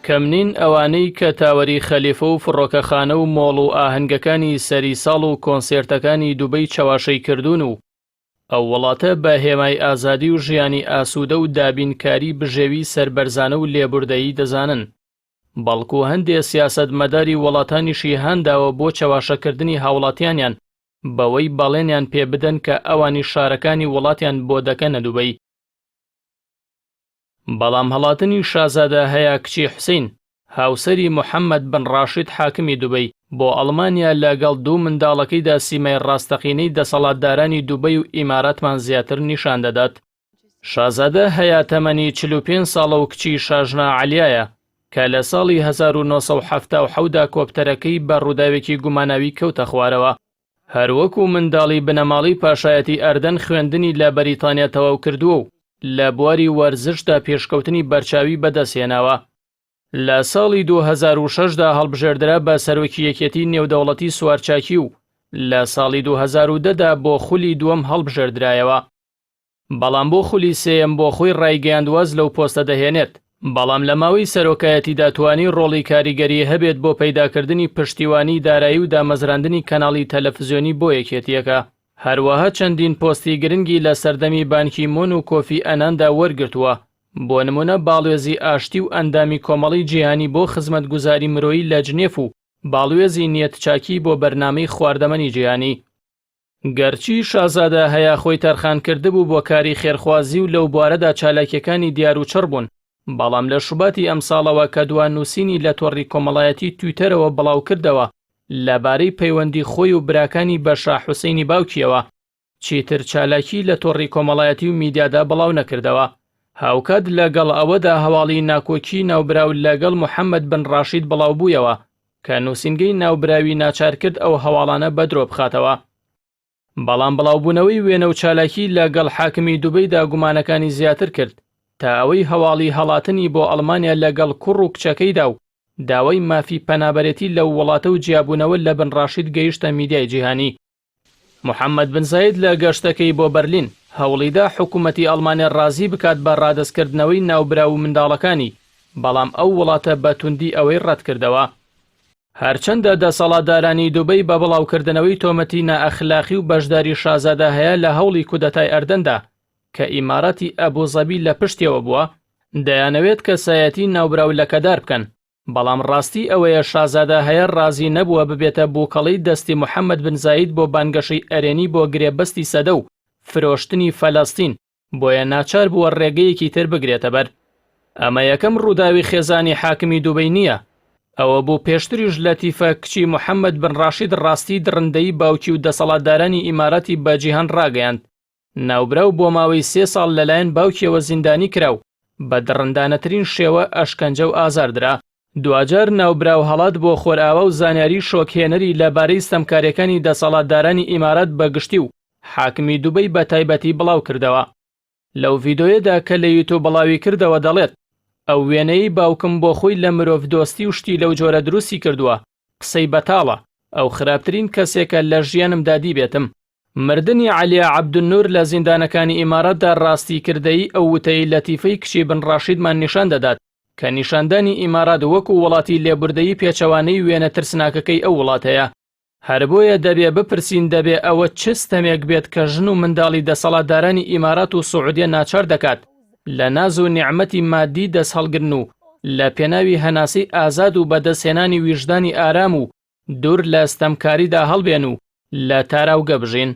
کەم نین ئەوانەی کە تاوەری خەلیفە و فڕۆکەخانە و مۆڵ و ئاهەنگەکانی سەری ساڵ و کۆنسێرتەکانی دوبەی چەواشەی کردوون و ئەو وڵاتە بە هێمای ئازادی و ژیانی ئاسوودە و دابینکاری بژێوی سەربەرزانە و لێبوردەیی دەزانن. بەڵکو هەندێ سیاسەتمەداری وڵاتانیشی هانداوە بۆ چەواشەکردنی هاوڵاتیانیان بەوەی بەڵێنیان پێ بدەن کە ئەوانیش شارەکانی وڵاتیان بۆ دەکەنە دوبەی. بەڵام هەڵاتنی شازادە هەیا کچی حوسەین، هاوسەری محەمەد بن ڕاشد حاکمی دوبەی، بۆ ئەڵمانیا لە گەڵ دوو منداڵەکەیدا سیمای ڕاستەقینەی دەسەڵاتدارانی دوبەی و ئیماراتمان زیاتر نیشان دەدات. شازادە هەیا تەمەنی 45 ساڵە و کچی شاژنە عەلیایە کە لە ساڵی 1977 دا کۆپتەرەکەی بە ڕووداوێکی گوماناوی کەوتە خوارەوە. هەروەکو منداڵی بنەماڵەی پاشایەتی ئەردەن خوێندنی لە بەریتانیا تەواو کردووە و لە بواری وەرزشدا پێشکەوتنی بەرچاوی بەدەستهێناوە. لە ساڵی 2006 دا هەڵبژێردرا بە سەرۆکی یەکێتی نێودەوڵەتی سوارچاکی و لە ساڵی 2010 دا بۆ خولی دووەم هەڵبژێردرایەوە. بەڵام بۆ خولی سێیەم بۆ خۆی ڕایگەیاند واز لەو پۆستە دەهێنێت، بەڵام لە ماوەی سەرۆکایەتیدا توانی ڕۆڵی کاریگەری هەبێت بۆ پەیداکردنی پشتیوانی دارایی و دامەزراندنی کەناڵی تەلەفزیۆنی بۆ یەکێتییەکە. هەروەها چەندین پۆستی گرنگی لە سەردەمی بانکی مۆن و کۆفی ئەناندا وەرگرتووە، بۆ نموونە باڵوێزی ئاشتی و ئەندامی کۆمەڵەی جیهانی بۆ خزمەتگوزاری مرۆیی لە جنێف و باڵوێزی نیەتچاکی بۆ بەرنامەی خواردەمەنی جیهانی. گەرچی شازادە هەیا خۆی تەرخان کردبوو بۆ کاری خێرخوازی و لەو بوارەدا چالاکیەکانی دیار و چڕ بوون، بەڵام لە شوباتی ئەمساڵەوە کە دوا نووسینی لە تۆڕی کۆمەڵایەتی تویتەرەوە بڵاوکردەوە لەبارەی پەیوەندی خۆی و براکانی بە شا حوسەینی باوکیەوە، چیتر چالاکی لە تۆڕی کۆمەڵایەتی و میدیادا بڵاو نەکردەوە. هاوکات لەگەڵ ئەوەدا هەواڵی ناکۆکی ناوبراو لەگەڵ محەمەد بن ڕاشید بڵاوبوویەوە کە نووسینگەی ناوبراوی ناچارکرد ئەو هەواڵانە بەدرۆ بخاتەوە. بەڵام بڵاوبوونەوەی وێنە و چالاکی لەگەڵ حاکمی دوبەیدا گومانەکانی زیاتر کرد تا ئەوەی هەواڵی هەڵاتنی بۆ ئەڵمانیا لەگەڵ کوڕ و کچەکەیدا و داوای مافی پەنابەرێتی لەو وڵاتە و جیابوونەوە لە بن ڕاشید گەیشتە میدیای جیهانی. محەمەد بن زاید لە گەشتەکەی بۆ بەرلین، هەوڵیدا حکومەتی ئەڵمانیا ڕازی بکات بە ڕادەستکردنەوەی ناوبراو و منداڵەکانی، بەڵام ئەو وڵاتە بە توندی ئەوەی ڕەتکردەوە. هەرچەندە دەسەڵاتدارانی دوبەی بە بڵاوکردنەوەی تۆمەتی نائەخلاقی و بەشداری شازادە هەیا لە هەوڵی کودەتای ئەردەندا، کە ئیماراتی ئەبوزەبی لە پشتیەوە بووە، دەیانەوێت کەسایەتی ناوبراو لەکەدار بکەن، بەڵام ڕاستی ئەوەیە شازادە هەیە ڕازی نەبووە ببێتە بووکەڵەی دەستی محەمەد بن زاید بۆ بانگەشەی ئەرێنی بۆ گرێبەستی سەدە و فرۆشتنی فەلەستین، بۆیە ناچار بووە ڕێگەیەکی تر بگرێتە بەر. ئەمە یەکەم ڕووداوی خێزانی حاکمی دوبەی نییە، ئەوە بوو پێشتریش لەتیفە کچی محەمەد بن ڕاشید ڕاستی دڕندەیی باوکی و دەسەڵاتدارانی ئیماراتی بە جیهان ڕاگەیاند. ناوبراو بۆ ماوەی سێ ساڵ لەلایەن باوکیەوە زیندانی کرا و بە دڕندانەترین شێوە ئەشکەنجە و ئازار درا. دواجار ناوبراو هەڵات بۆ خۆرئاوا و زانیاری شۆکهێنەری لە بارەی ستەمکاریەکانی دەسەڵاتدارانی ئیمارات بە گشتی و حاکمی دوبەی بە تایبەتی بڵاو کردەوە. لەو ڤیدۆیەدا کە لە یوتوب بڵاوی کردەوە دەڵێت، ئەو وێنەیەی باوکم بۆ خۆی لە مرۆڤدۆستی و شتی لەو جۆرە دروستی کردووە، قسەی بەتاڵە، ئەو خراپترین کەسێکە لە ژیانمدا دیبێتم. مردنی عەلیا عەبدولنور لە زیندانەکانی ئیماراتدا ڕاستی کردەیی ئەو وتەی لەتیفەی کچی بن ڕاشیدمان نیشان دەدات کە نیشاندانی ئیمارات وەکو وڵاتی لێبوردەیی پێچەوانەی وێنە ترسناکەکەی ئەو وڵاتەیە. هەر بۆیە دەبێ بپرسین دەبێ ئەوە چ ستەمێک بێت کە ژن و منداڵی دەسەڵاتدارانی ئیمارات و سعودیە ناچار دەکات لە ناز و نیعمەتی مادی دەست هەڵگرن و لە پێناوی هەناسەی ئازاد و بەدەستهێنانی ویژدانی ئارام و دوور لە ستەمکاریدا هەڵبێن و لە تاراوگە بژین.